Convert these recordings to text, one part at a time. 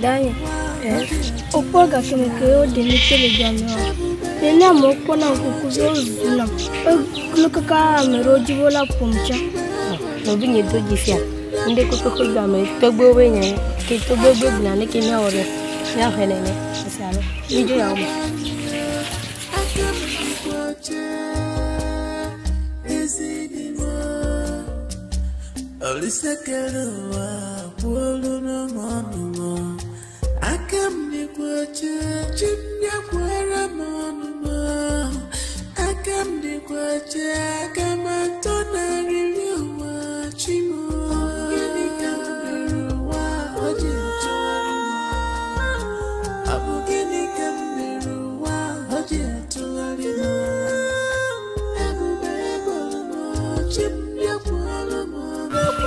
Danye, wokpɔ gake me ke woɖe mi tso le dua me oa? Nene amewo kpɔna ŋkuku be wozuna. Eglo kaka ame ɖewo dzi be wola ƒom tsã. Nɔvinye do dzi fia. Ŋɖe kpekpe xɔ dua me tɔgbewo be nya ye. Ke tɔgbewo be gblɔa leke míawɔ ɖe míaxɔe nene. Ese alo mídzo ya wo me. Olisekere ụwa kwuolu n'ọnụ m aka m dịkwa ọcha chi m bịakwara m ọnụ m aka m dịkwa ọcha aka m atọ narịrị ụwa chi m. Gịnị ka m mere ụwa o ji atụgharị m? Ọ bụ gịnị ka m mere ụwa o ji atụgharị m? Ebube eboro m, chi m bịakwara m ọnụ m.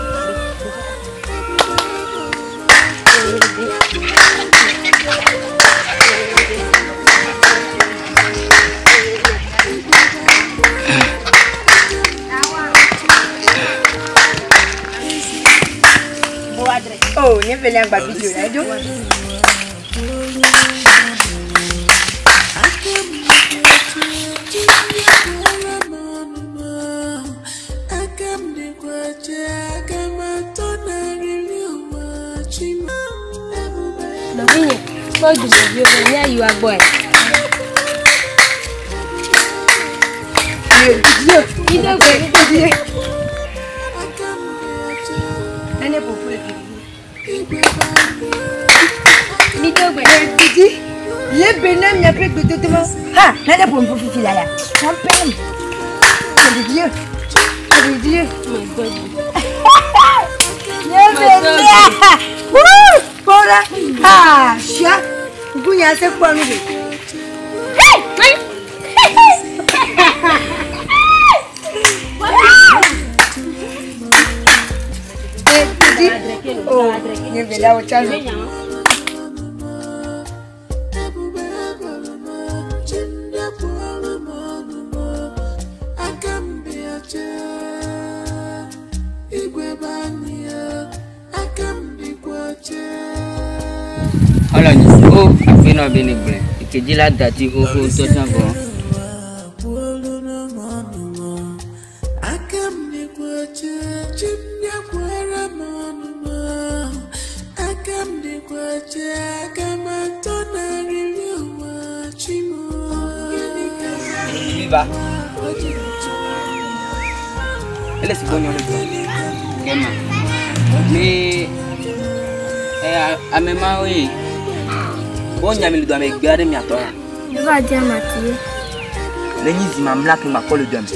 Oh, nye vele agba video la do. Aka m dịkwa ọcha, aka m atọ narịrị ụwa chi m. Ebube Nɔvinye, kpɔ dumeviwo be míayi woa gbɔe. Yo, Mído gbe, mído gbe. aka m dị ọcha, nane popo le. Igwe banye. Mído gbe. Didi, ye bene mi apre gbeto to. Ha, nane popo fifi la ya. Champagne. Didi. Didi. My God. Ye bene. Woo! Bora. Ha, shia. Gunya se kwa mi. Hey! Hey! Eh, Didi. Oh, nye vele o chalo. Ebube eboro m, chi m bịakwara m ọnụ m. Aka m dị ọcha, igwe banye, aka m dịkwa ọcha. Ọlọ́ni ó àfihàn bí ní gblẹ̀ ìkejì la dàtí xoxo tọ́sán bọ̀. Kwuolu m ọnụ m. Aka m dịkwa ọcha, chi m bịakwara m ọnụ m. Aka m dịkwa ọcha, aka m atọ narịrị ụwa chi m. Gịnị ka Viva. o ji atụgharị m? Ele si gbọ́ nyɔnu gbɔ. Kɛma. Mi ɛ ame mawo ye. Wo nyame le dɔme gbe aɖe miatɔ ya. Eva di amati ye. Le nyi zi mamla ke makɔ le dɔme.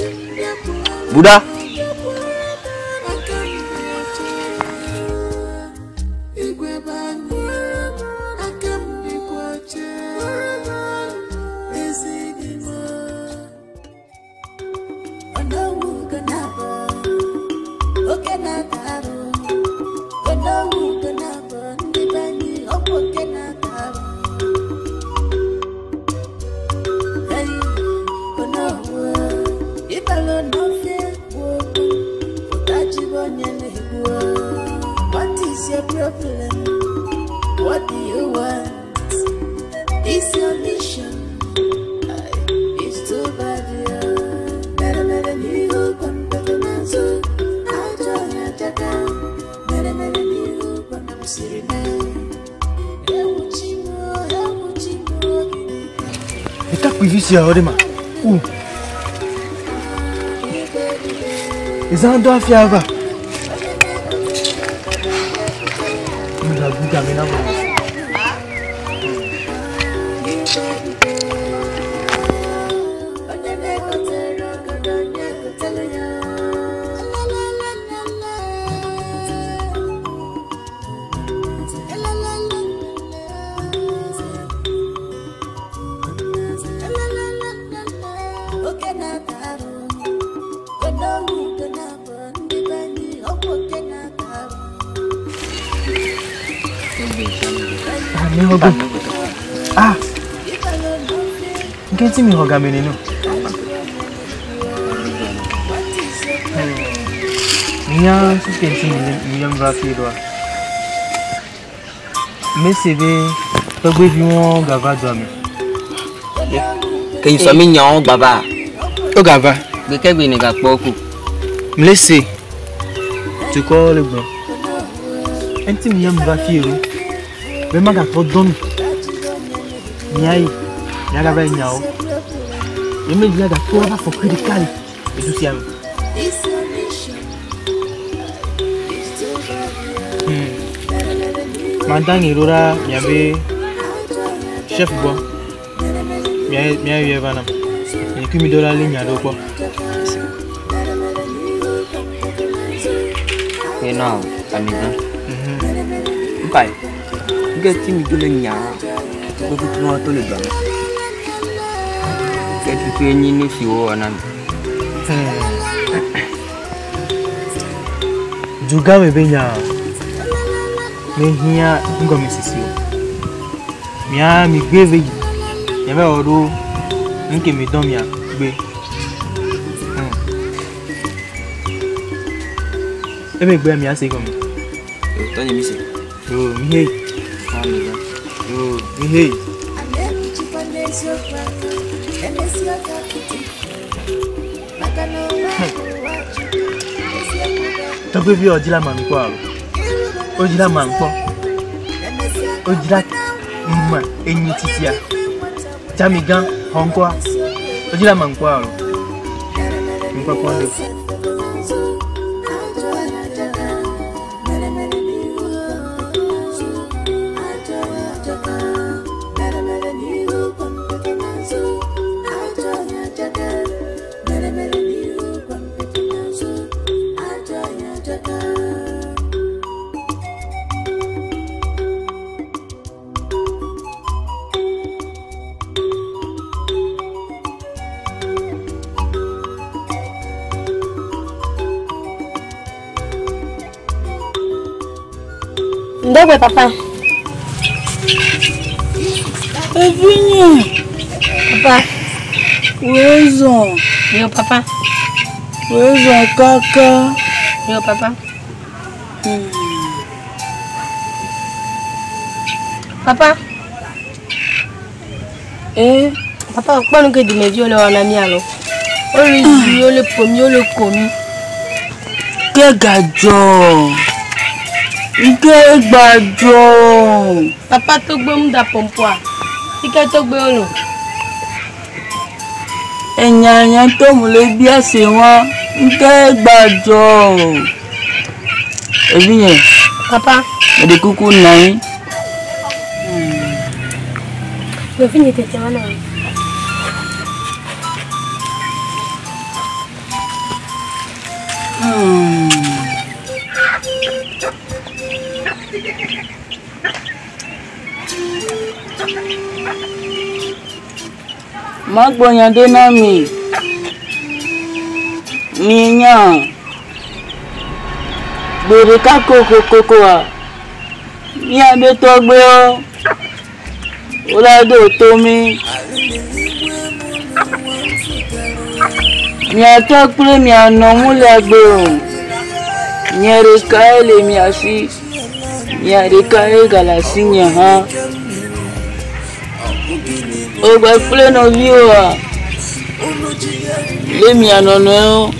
Buda. Aka m dị ọcha, igwe banye, aka m dịkwa ọcha, ezi dị m. Onowu gonabo, oke na-ata arụ. Onowu gonabo, ndị be anyị, ọkwa oke na-ata arụ. Hey, Onowu, ịbalụ n'ofe bụ okwu, pụta jibe onye na-egbu. What is your problem? What do you want? Is your mission? Aye, it's too bad, yeah. Mere mere n'ihu, kwampepe n'azụ, ajọ ọhịa jaka. Mere mere n'ihu, kwampepe siri mee. Ewu chi m, ewu chi m, gịnị ka Eta kpivi sia wo ɖe ma. U. Ezã do afia va. Mi la gu game na mo. Onye na-egotere ogodo, onye gotere ya. La, la, la, la, la. La, la, la, la, la. Oke na-ata arụ. Onowu ugo na-abụ, ndị be anyị, ọkwa oke na-ata arụ. Ah, mi xɔ go. Ah, Ịbalụ n'ofe. Nke ti mi xɔ game neno. What is your problem? Mi nya fi ke ŋuti mi mi yɔm va fi ɖoa. Mese be tɔgbeviwo gava dua me. Ke yi sɔ mi nyawo gbava. O gava. Gbeke gbe ne gakpɔ ko. Mle se. Dukɔ le gblɔ. Eŋuti mi ya mi va fie ɖo. Be magatrɔ dɔ mi. Miayi. Miagava yi nyawo. Ye me dzi agatrɔ ava fɔ kui ɖeka le edu sia me. Mada ŋe ɖo ɖa miabe chef gbɔ. Mia miayɔe va nam. Nye kui mi ɖo la lé nya ɖewo kpɔ. Ke na o amegã. Nka yi. Nke ti mi do le nya gbogbo wa to le dua me. Ke tutu enyi nu si wowɔ na mi. Dugã me be nya mehiã nugɔmesese o. Mia mi gbe ve yi. Miava wɔ ɖo nu ke mi dɔ mia gbe. Emegbe miase gɔme. Tɔnye mi se. Yo, mi he. Amegã. Yo, mi he. Tɔgbevi wɔ dzi la ma mi kpɔ alo? O dzi la ma mi kpɔ. O dzi la ma enyi titia. Tsamigã xɔ ŋkɔa. O dzi la ma mi kpɔ alo? Nukpɔkpɔ ɖe. Ndogbe papa. Evinye. Papa. Wezon. Yo papa. Wezon kaka. Yo papa. Papa. Eh. Papa, kpɔ nu ke dumeviwo le wɔna mía lo. Wole zi, wole ƒo mi, wole ko mi. Ke gadzɔ. Nke gbadzɔ. Papa togbe mu da pɔmpɔa. Ike togbe wolo. Enyanya to mu le bia se wa. Nke gbadzɔ. Evinye. Papa. Meɖe kuku nɔ anyi. Nɔvinye tete wa na. Magblɔ nya ɖe na mi. Minya. Gbe ɖeka kokokokoa, míabe tɔgbewo wola ɖo to mí. Miatɔ kple mia nɔ mu le agbe o. Nye ɖekae le mia si. Mia ɖekae gale asinye hã. Wogbe kple nɔviwoa, lé mia nɔnɔewo.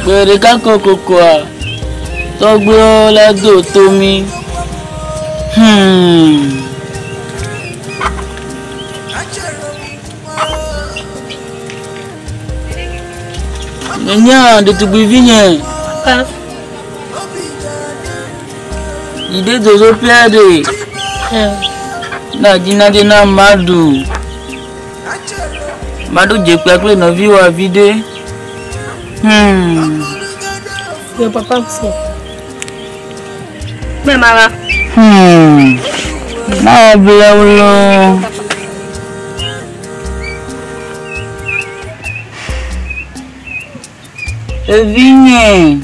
Gbe ɖeka kokokoa, tɔgbewo la do to mí. Menya ɖetugbivinye. Papa. Yi ɖe dzodoƒea ɖe. Na dzi naɖe na maɖu. Maɖo dze kple nɔviwoa vi ɖe. Yo papa se. Mɛ mara. Na wɔ blewu loo. Evinye.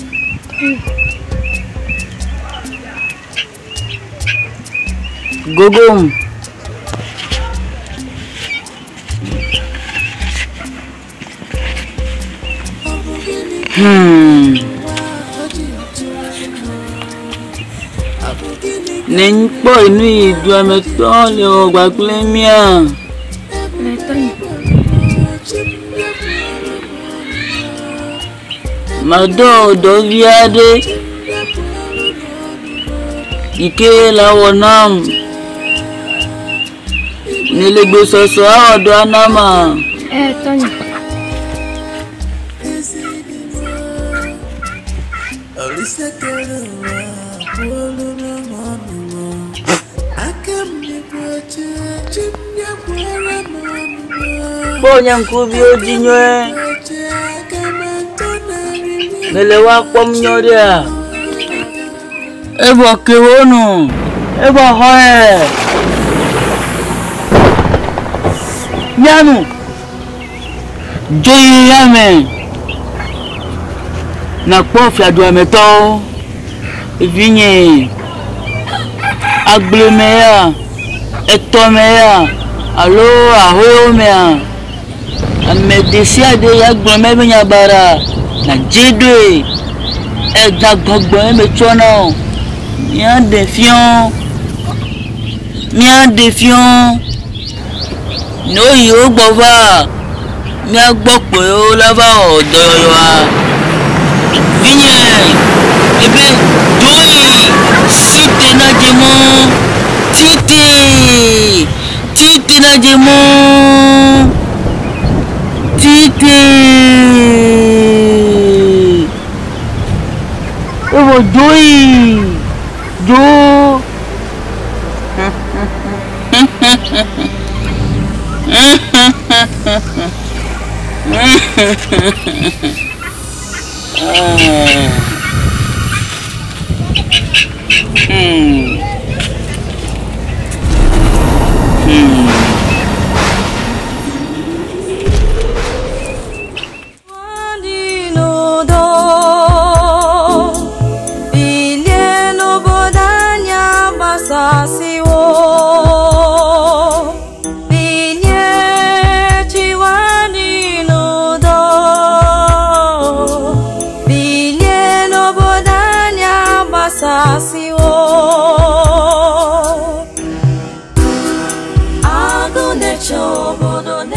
Gogom. Ne ŋkpɔ enu yi dua me tɔ le wɔ gbagble mía. Le tɔnye. Madɔ dɔvi aɖe yi ke la wɔ nam. Ne le gbesɔsɔ awɔ dɔa nama. Ɛ tɔnye. Kpɔ nye ŋkuviwo dzi nyuie. Mele woa kpɔm nyuie ɖea. Evɔ ke wo nu. Evɔ xɔe. Nyanu. Dzo yi yame. Nakpɔ fiaduametɔwo. Vinye. Agble me ya. Etɔ me ya. Alo ahoewo mea. Ame ɖe sia ɖe ya gblɔ me be nya baɖa. Nadze ɖoe. Ega gbɔgbɔ ye metsɔ na wo. Míaɖe fiɔ. Míaɖe fiɔ. Ne woyi wo gbɔ va, míagbɔ kpoe wola va wɔ dɔyɔyɔa. Vinye, ebe dzo yi site na dze mɔ. Tite, tite na dze mɔ. Tite. Evɔ dzo yi, dzo. Agụ na-eche obodo.